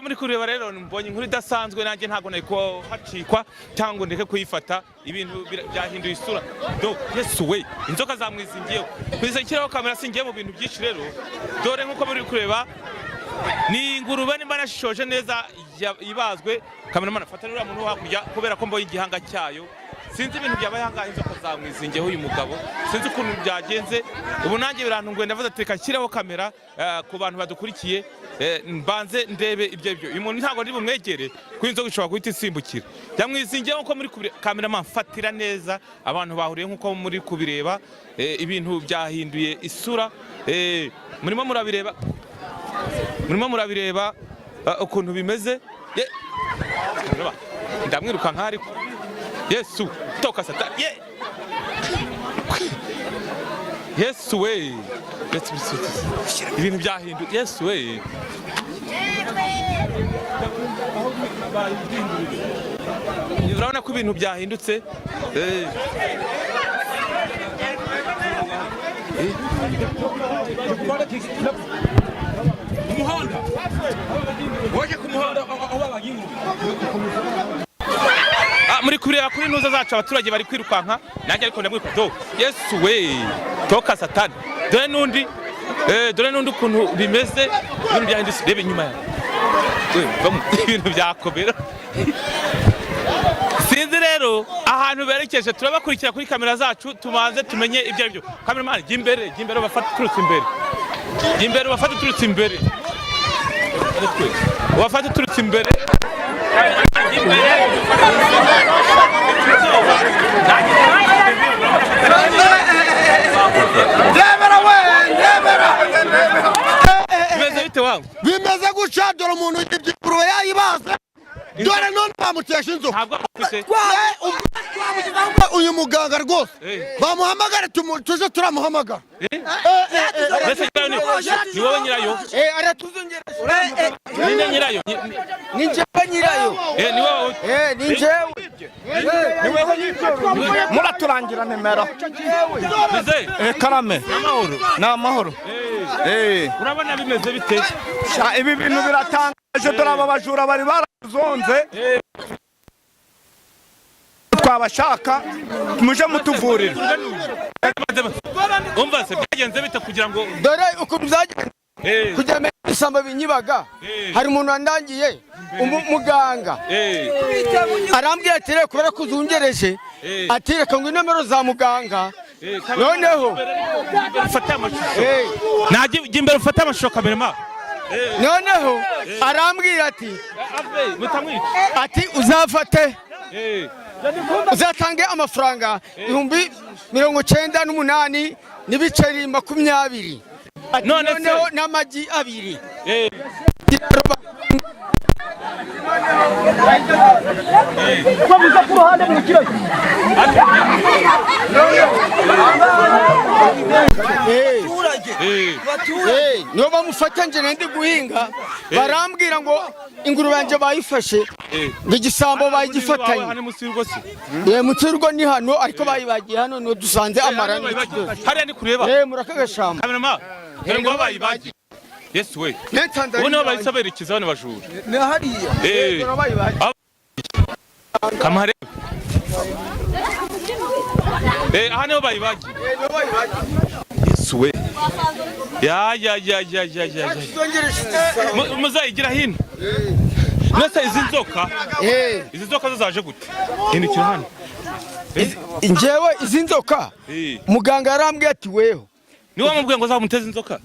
Muri kureba rero, mbonye inkuru idasanzwe, nanjye ntabwo nari kuhacikwa cyangwa ngo ndeke kuyifata. Ibintu byahinduye isura. Do Yesu we, inzoka zamwizingiyeho. Kugeza nshyiraho kamera, singiye mu bintu byinshi. Rero dore nk'uko muri kureba, ni ingurube nimba nashishoje neza ibazwe. Cameraman, afata n'uriya muntu wo hakurya, kubera ko mbonye igihanga cyayo. Sinzi ibintu byabaye ahangaha, inzoka zamwizingiyeho uyu mugabo, sinzi ukuntu byagenze. Ubu nanjye birantunguye, ndavuze ati reka nshyireho kamera ku bantu badukurikiye, mbanze ndebe ibyo aribyo. Uyu muntu ntabwo ndi bumwegere kuko inzoka ishobora guhita isimbukira. Yamwizingiyeho nk'uko muri kubireba. Cameraman, fatira neza abantu bahuriye nk'uko muri kubireba. Ibintu byahinduye isura. Murimo murabireba, murimo murabireba ukuntu bimeze. Ndamwirukanka ariko Yesu toka sata ye. Yesu we. Yesu, Yesu, Yesu. Ibintu byahinduye. Yesu we, urabona ko ibintu byahindutse. Umuhanda waje ku muhanda aho babaga ingurube. Ah, muri kureba kuri ntuza zacu, abaturage bari kwirukanka, nanjye ariko ndamwiruka. Do Yesu we, toka satani. Dore n'undi, dore n'undi ukuntu bimeze. Ibintu byahindutse. Reba inyuma yawe we, vamo. Ibintu byakomera, sinzi rero ahantu berekeje. Turabakurikira kuri kamera zacu, tubanze tumenye ibyo ari byo. Cameraman, jya imbere, jya imbere ubafate uturutse imbere, jya imbere ubafate uturutse imbere, ubafate uturutse imbere, jya imbere. Ndebera we, ndebera. Bimeze bite wangu? Bimeze gutya, dore umuntu yibye ingurube yayibaze, dore none bamutesha inzoka. Ntabwo afite. Uyu muganga rwose bamuhamagare, tuje turamuhamagara. Mbese nyirayo ni wowe nyirayo? Aratuzongera. Ninde nyirayo? Ni njyewe nyirayo. Ni wowe? Ni njyewe. Muraturangira nimero. Bize. Karame. Amahoro? Ni amahoro. Urabona bimeze bite? Sha, ibi bintu biratangaje. Dore aba bajura bari barazonze. Twabashaka muje mutuvurira. Umva se, byagenze bite kugira ngo Dore ukuntu byagenze. Kugira ngo ibisambo binyibaga, hari umuntu wandangiye muganga. Arambwira ati rero kubera ko uzungereje, ati reka ngo inomero za muganga. Noneho ufate amashusho. Najya jya imbere ufate amashusho, cameraman. Noneho arambwira ati ave mutamwica. Ati uzafate, uzatange amafaranga 98.20 Ati None se- noneho n'amagi abiri. Niyo bamufata, nje ndi guhinga, barambwira ngo ingurube yanjye bayifashe, ngo igisambo bayigifatanye. Hano munsi y'urugo se? Munsi y'urugo ni hano, ariko bayibagiye hano, niho dusanze amara. Hariya ni kureba. Muri aka gashamba. Cameraman, dore ngo bayibagiye. Yesu we. Nensanze Ubu niho bahise berekeza bano bajura. Ni hariya. Dore bayibagiye. Kamare. Aha niho bayibagiye. Niho bayibagiye. Yesu we. Ya ya ya ya ya ya ya. Muzayigira hino. Nese izi nzoka, izi nzoka zo zaje gute? Hindukira hano. Njyewe izi nzoka, muganga yarambwiye ati weho Niwe wamubwiye ngo azamuteze inzoka?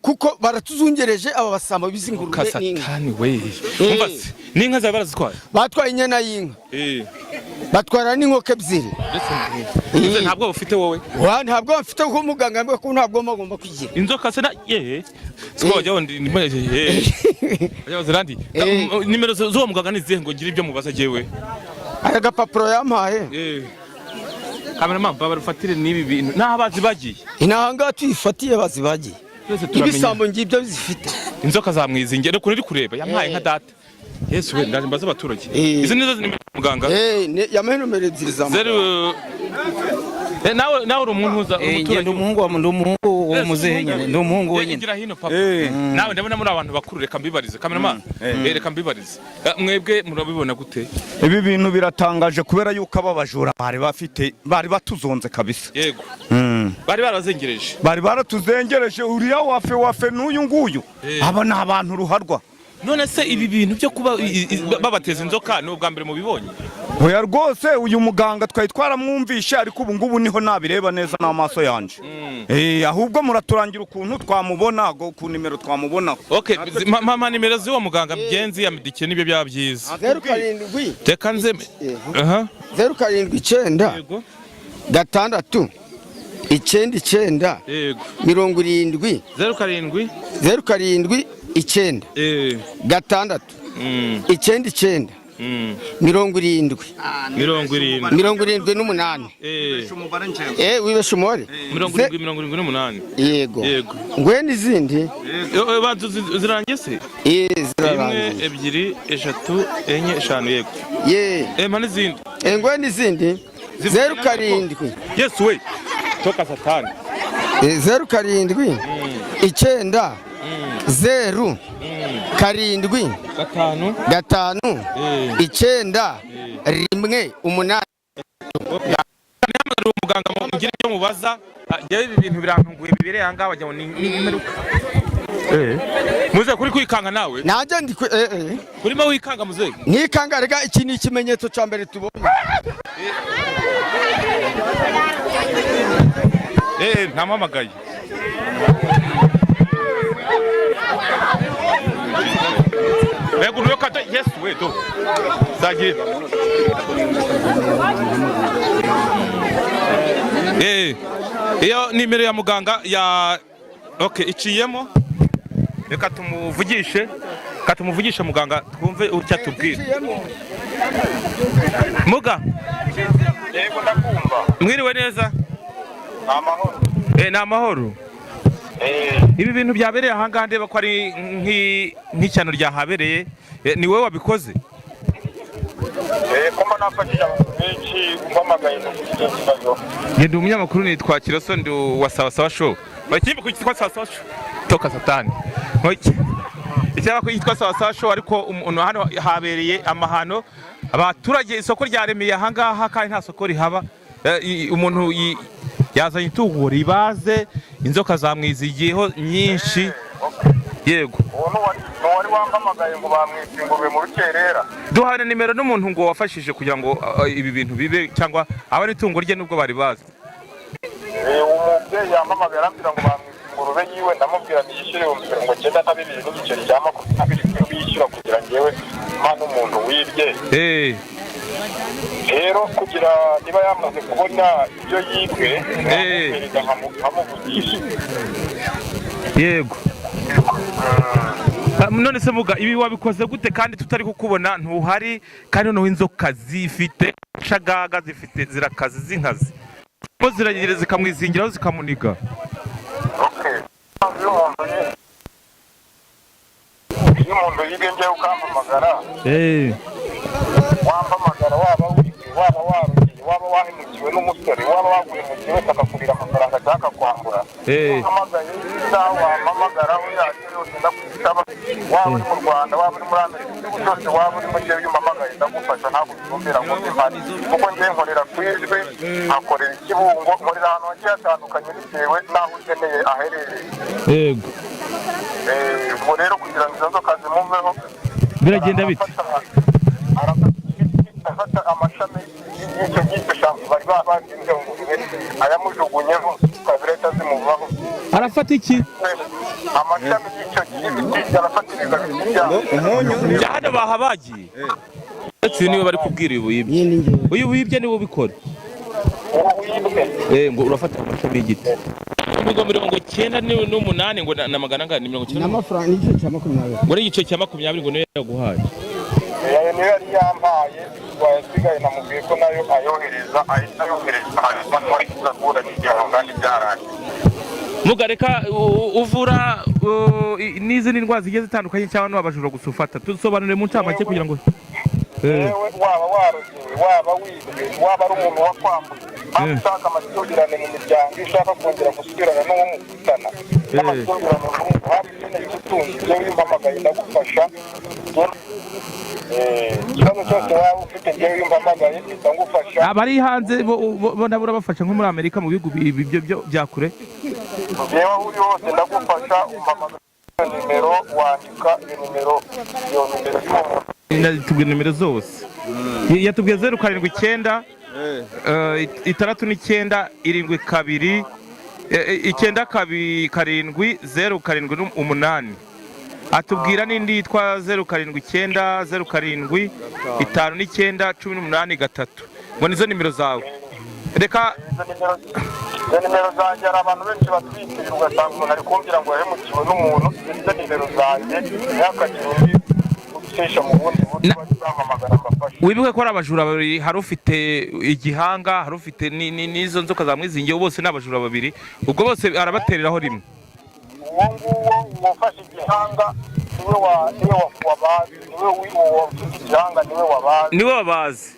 Kuko baratuzungereje aba basamba b'izi ngurube n'inka. Kasatani we. Umva se, n'inka zawe barazitwaye? Batwaye inyana y'inka, batwara n'inkoko ebyiri. Mbese ntabwo ufite wowe? Wa, ntabwo mfite, kuko muganga yambwiye ko ntabwo agomba kugira. Inzoka se na ye. Siko wajya wundi eh. Wajya zirandi. Nimero z'uwo muganga ni izihe ngo ngire ibyo mubaza jewe? Aya gapapuro yampaye. Cameraman, baba rufatire n'ibi bintu. Naho abazi bagiye. Inaha ngaha tuyifatiye bazibagiye. Twese turamenya. Ibisambo ngibyo bizifite. Inzoka zamwizingiye ukuntu uri kureba, yampaye nka data. Yesu we, ndaje mbaze abaturage. Izi nizo nimero za muganga? Yampaye nomero ebyiri za muganga. Zeru. Nawe uri umuntu uza Njye ndi umuhungu wa ndi umuhungu wa muzehe nyine, ndi umuhungu wenyine. Gira hino, papa. Nawe ndabona muri abantu bakuru, reka mbibarize, cameraman. Reka mbibarize. Mwebwe murabibona gute? Ibi bintu biratangaje kubera yuko aba bajura bari bafite, bari batuzonze kabisa. Bari barazengereje. Bari baratuzengereje, uriya wafe wafe n'uyu nguyu. Aba ni abantu ruharwa. None se ibi bintu byo kuba babateza inzoka ni ubwa mbere mubibonye? Oya rwose, uyu muganga twari twaramwumvishe, ariko ubu ngubu niho nabireba neza n'amaso yanje. Ahubwo muraturangira ukuntu twamubona ku nimero twamubonaho. Okay, mpa nimero z'uwo muganga byenzi ya medikiye, nibyo byaba byiza. 07. Reka nze aha. 079. 6 9 9. 70. 07. 079. 6 9 9. 70. 70. 78. Wibeshe umubare. 70, 78. Yego. Yego. Ngwe n'izindi. Banza zirangiye se? 1, Zirarangiye. 2, 3, 4, 5, yego. Ye. Mpa n'izindi. Ngwe n'izindi. 07. Yesu we, toka satani. 07 9 0 7. 5. 5 9 1 8. Nihamagara uwo muganga mugire ibyo mubaza. Njyewe ibi bintu birantunguye bibereye aha ngaha, wagira ngo ni imperuka. Muze kuri kwikanga nawe. Nanjye ndi Urimo wikanga, muze. Nikanga rega, iki ni ikimenyetso cya mbere tubonye. Ntamuhamagaye. Mbega uruyo kata, Yesu we, do zagiye. Iyo nimero ya muganga ya, okay, iciyemo. Reka tumuvugishe, reka tumuvugishe muganga, twumve icyo atubwira. Muga. Yego, ndakumva. Mwiriwe neza? Ni amahoro. Ni amahoro. Ibi bintu byabereye aha ngaha, ndeba ko ari nk'ishyano ryahabereye. Ni wowe wabikoze? Ko mba nafashije abantu benshi, umpamagaye ngo ufite icyo kibazo? Njye ndi umunyamakuru, nitwa Kiroso, ndi wa Sawa Sawa Show. Bakimba ku cyitwa Sawa Sawa Show. Toka satani. Icyaba yitwa Sawa Sawa Show, ariko umuntu hano habereye amahano. Abaturage, isoko ryaremeye aha ngaha kandi nta soko rihaba. Umuntu yazanye itungo ribaze, inzoka zamwizigiyeho nyinshi. Yego. Uwo n'uwari wampamagaye ngo bamwise ingurube mu rukerera. Duhana nimero n'umuntu ngo wafashije kugira ngo ibi bintu bibe, cyangwa abe itungo rye nubwo bari bazi. Umubyeyi yampamagaye arambwira ngo bamwise ingurube yiwe, ndamubwira niyishyure 92 n'igiceri cya 20 yishyura kugira ngewe mpa n'umuntu wibye. Rero kugira niba yamaze kubona ibyo yibwe, namwohereza nkamuvugisha. Yego. None se muga, ibi wabikoze gute kandi tutari kukubona, ntuhari, kandi noneho inzoka zifite shagaga, zifite zirakazi z'inkazi, mo ziragira zikamwizingiraho zikamuniga? Okay. Iyo umuntu yibwe ngewe ukampamagara, wampamagara, waba wibwe, waba warugiye, waba wahemukiwe n'umusore, waba waguhemukiye wese akakurira amafaranga cyangwa akakwambura, uhamagaye isaha wampamagaraho yayo yose ndakwitaba, waba uri mu Rwanda, waba uri muri Amerika, igihugu cyose waba urimo, ngewe iyo umpamagaye ndagufasha, ntabwo bigombera ngo mbe mpari, kuko ngewe nkorera ku Ijwi, nkakorera i Kibungo, nkorera ahantu hagiye hatandukanye bitewe n'aho ukeneye aherereye. Ubwo rero kugira ngo izo nzoka zimuveho, Biragenda bite? Arafata amashami y'icyo giti shampo bari bazinze mu ngurube, ayamujugunyeho, zirahita zimuvaho. Arafata iki? Amashami y'icyo giti, arafata ibibabi byabyo. Bya hano bahabagiye. Uretse uyu niwe bari kubwira, uyu wibye, uyu wibye niwe ubikora. Uwo wibwe. Ngo urafata amashami y'igiti ngo 98 ngo na magana angahe, ni 90. N'amafaranga n'igice cya 20. Ngo n'igice cya 20 ngo niyo yaguhaye. Ayo niyo yari yampaye, wayasigaye namubwiye ko nayo ayohereza, ahita ayohereza, hanyuma twari kuza kuburana igihano kandi byarangiye. Mugareka uvura n'izindi ndwara zigiye zitandukanye, cyangwa n'abajura gusa ufata? Tusobanurire mu ncamake kugira ngo Yewe, waba warogewe, waba wibwe, waba ari umuntu wakwambuye. Waba ushaka amakimbirane mu miryango, iyo ushaka kongera gusubirana n'uwo mukundana n'amakimbirane mu ngo, waba ukeneye ubutunzi, njyewe iyo umpamagaye ndagufasha. Ikibazo cyose waba ufite, njyewe iyo umpamagaye mpita ngufasha. Abari hanze bo nabo urabafasha, nko muri Amerika, mu bihugu byo bya kure? Njyewe aho uri hose ndagufasha. Umpamagara nimero, wandika iyo nimero, iyo nimero y'uwo muntu. Tubwira nimero zose. Yatubwiye 079 69 72 92 078. Atubwira n'indi yitwa 079 07 59 18 3, ngo nizo nimero zawe. Reka. Izo nimero zanjye, hari abantu benshi batwitirira, ugasanga umuntu ari kumbwira ngo yahemukiwe n'umuntu. Izo nizo nimero zanjye, ntihakagire undi ucisha mu bundi buryo, bajye bampamagara mbafashe. Wibuke ko ari abajura babiri: hari ufite igihanga, hari ufite n'izo nzoka zamwizingiye. Bose ni abajura babiri, ubwo bose arabatereraho rimwe. Uwo nguwo wafashe igihanga niwe wabazi, niwe uwo ufite igihanga niwe wabazi. Niwe wabazi.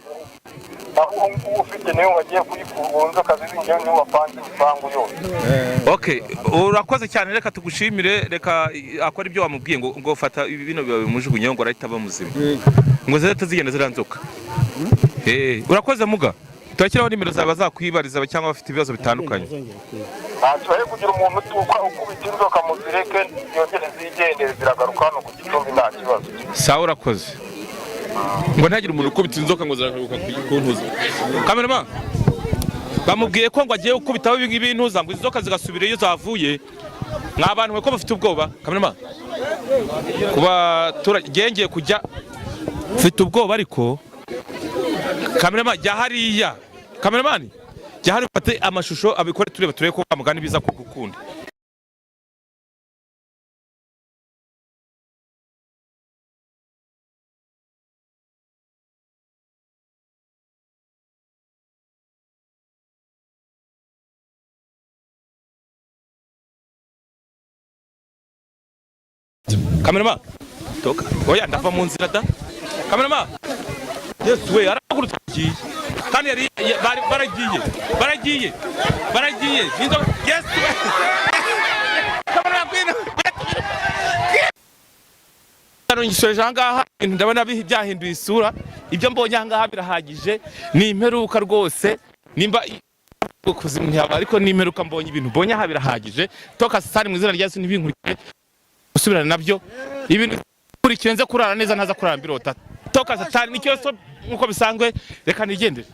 Naho uwo nguwo ufite, niwe wagiye kuyikura uwo nzoka zizingiyeho, niwe wapanze imipangu yose. Okay, urakoze cyane, reka tugushimire. Reka akora ibyo wamubwiye, ngo fata bino bibabi mujugunyeho, ngo arahita aba muzima, ngo zihite zigenda ziriya nzoka. Urakoze muga, turakiraho nimero zawe bazakwibariza cyangwa bafite ibibazo bitandukanye. Ntacyo, he kugira umuntu utuka ukubita inzoka, muzireke yongere zigendere, ziragaruka hano ku Gicumbi, nta kibazo. Sawa, urakoze. Ngo ntagire umuntu ukubita inzoka, ngo ziragaruka kuntuza. Kamerama, bamubwiye ko ngo agiye gukubitaho ibi ngibi ntuza, ngo inzoka zigasubira iyo zavuye. Mwa bantu mwe ko bafite ubwoba? Kamerama, ku baturage ngiye kujya mfite ubwoba, ariko kamerama, jya hariya. Kameramani, jya hariya ufate amashusho, abikore tureba, turebe ko wa mugani biza kugukunda. Kamerama, toka. Oya, ndava mu nzira da. Kamerama, Yesu we, arahagurutse, agiye kandi yari baragiye, baragiye, baragiye. Inzoka, Yesu we! Kamerama, ngwino. Hano ngisoje ahangaha, ibintu ndabona byahinduye isura. Ibyo mbonye ahangaha birahagije, ni imperuka rwose. Nimba kuzimu ntihaba, ariko ni imperuka mbonye. Ibintu mbonye aha birahagije. Toka satani, mu izina rya Yesu, ntibinkurikire gusubirana nabyo. Ibintu bikurikiye nze kurara neza, ntaza kurara mbirota. Toka satani, nicyo so nkuko bisanzwe. Reka nigendere.